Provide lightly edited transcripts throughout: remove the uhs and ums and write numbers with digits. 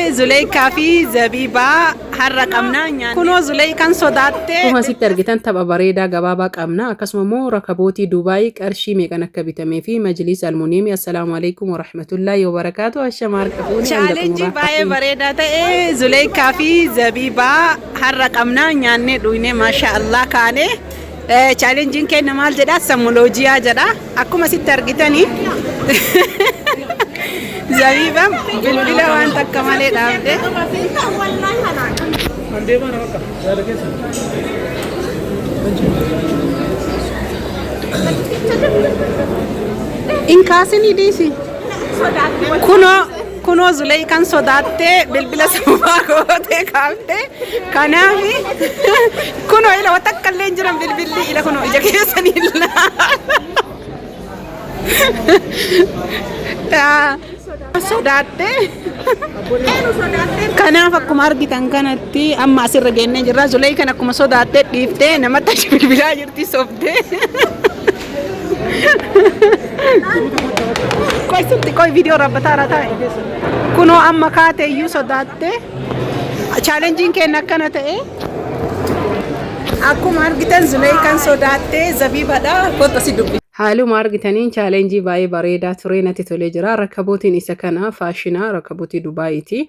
ta'e Zuleekaa fi Zabiibaa har'a qabna. Kunoo Zuleekaan sodaattee. Akkuma asitti argitan tapha bareedaa gabaabaa qabna. Akkasuma immoo rakabootii Dubaay qarshii meeqan akka bitamee fi majliisa almuuniyeemii. Assalaamu alaikum warahmatullaahi wabarakaatu. Ashama harka fuune hanga Chaalenjii xumuraa. baay'ee bareedaa ta'e Zuleekaa fi Zabiibaa har'a qabna. Nyaannee dhugnee maasha Allah kaane. Chaalenjiin keenya maal jedha? Sammuloojiyaa jedha. Akkuma asitti argitanii Zabiibaan bilbila waan takka malee dhaabde. In kaasinii dhiisi. Kunoo kunoo Zuleeykaan sodaattee bilbila sammuu gootee kaaftee kanaaf kunoo ila waan takka illee hin jiran bilbilli ila kunoo ija keessanii ilaala. Sodaattee kanaaf akkuma argitan kanatti amma asirra geennee jirra. Zuleeykaan akkuma sodaattee dhiiftee namatti achi bilbilaa jirti sobdee. Qoy sirti qoy viidiyoo raabbataa irraa taa'e. Kunoo amma kaate iyyuu sodaatte. Chaalenjiin keenya akkana ta'e. Akkuma argitan Zuleekaan sodaatte zabiibadha. Kottu si dubbi. Haaluma argitaniin chaalenjii baay'ee bareedaa ture natti tolee jira. Rakabootiin isa kana faashinaa rakabootii Dubaayiiti.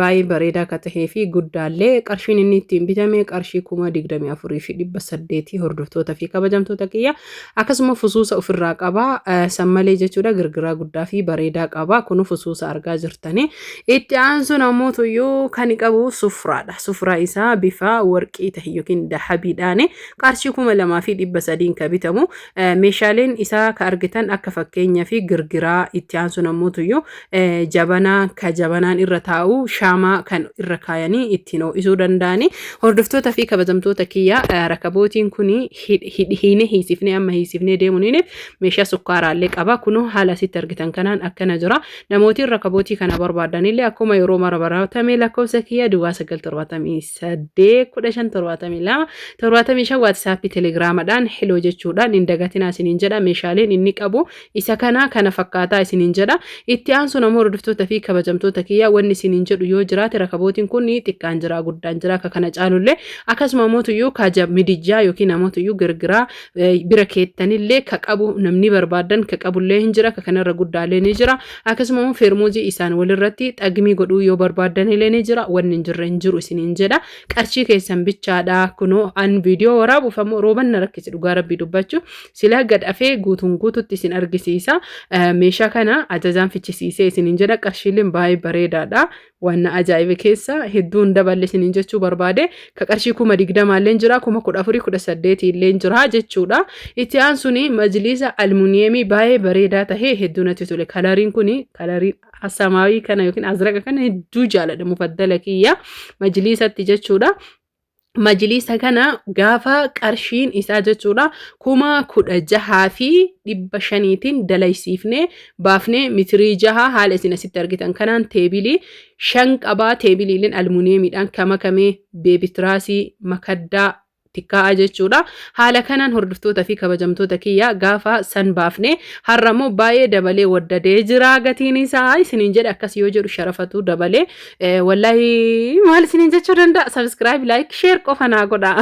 Baay'ee bareedaa akka tahee fi guddaallee qarshiin inni ittiin bitame qarshii 24,800 hordoftoota fi kabajamtoota kiyya. Akkasuma fusuusa ofirraa qaba. San malee jechuudha girgiraa guddaa fi bareedaa qaba. Kun fusuusa argaa jirtani. Itti aansuun ammoo tuyyuu kan qabu sufraadha. Sufraa isaa bifa warqii tahe yookiin dahabiidhaan qarshii 2,300 kan bitamu. Meeshaaleen isaa ka argitan akka fakkeenya fi girgiraa itti aansuun ammoo tuyyuu jabanaa ka jabanaan irra taa'u shaamaa kan irra kaayanii ittiin ho'isuu danda'ani. Hordoftoota fi kabajamtoota kiyya, rakabootiin kun hiine hiisifnee amma hiisifnee deemuun meeshaa sukkaaraallee qaba. Kunoo haala asitti argitan kanaan akkana jira. Namootiin rakabootii kana barbaadanillee akkuma yeroo mara baratame lakkoofsa kiyya 0978 15 72 75 Waatisaappii Telegiraamadhaan heloo jechuudhaan hin dagatinaa isiniin jedha. Meeshaaleen inni qabu isa kana kana fakkaataa isiniin jedha. Itti aansuun ammoo hordoftoota fi kabajamtoota kiyya, wanni isiniin jedhu yoo jiraate rakabootiin kun xiqqaan jira, guddaan jira, akka kana caalullee akkasuma ammoo tuyyuu kaja midijjaa yookiin ammoo tuyyuu girgiraa bira keettanillee ka qabu namni barbaadan ka qabullee hin jira, ka kanarra guddaallee ni jira. Akkasuma immoo feermuuzii isaan walirratti xagmii godhuu yoo barbaadanillee ni jira. Wanni hin jirre hin jiru isiniin jedha. Qarshii keessan bichaadha. Kunoo an viidiyoo waraabuuf ammoo rooban na rakkise, dhugaa rabbii dubbachuu. Silaa gad afee guutuun guututti isin argisiisa. Meeshaa kana ajajaan fichisiisee isiniin jedha. Qarshiileen baay'ee bareedaadha. Waan na ajaa'ibe keessa hedduun daballe isiniin jechuu barbaade. Ka qarshii 20,000 illee jira, 14,000, 18,000 illee jira jechuudha. Itti aansuun majliisa almuuniyeemii baay'ee bareedaa tahee hedduu natti tole. Kalariin kun kalarii samaawii kana yookiin azraqa kana hedduu jaaladha, mufaddala kiyya majliisatti jechuudha. Majliisa kana gaafa qarshiin isaa jechuudha 16,500tiin dalaysiifnee baafnee mitirii 6 haala isin asitti argitan kanaan teebilii 5 qabaa, teebiliileen almuuniyeemiidhaan kamakamee beebitiraasii makaddaa tikkaa'aa jechuudha. Haala kanaan hordoftoota fi kabajamtoota kiyya, gaafa san baafne har'a immoo baay'ee dabalee waddadee jira gatiin isaa isiniin jedhe. Akkas yoo jedhu sharafatu dabalee wallaahi maal isiniin jechuu danda'a? Subscribe, like, share qofa naa godha.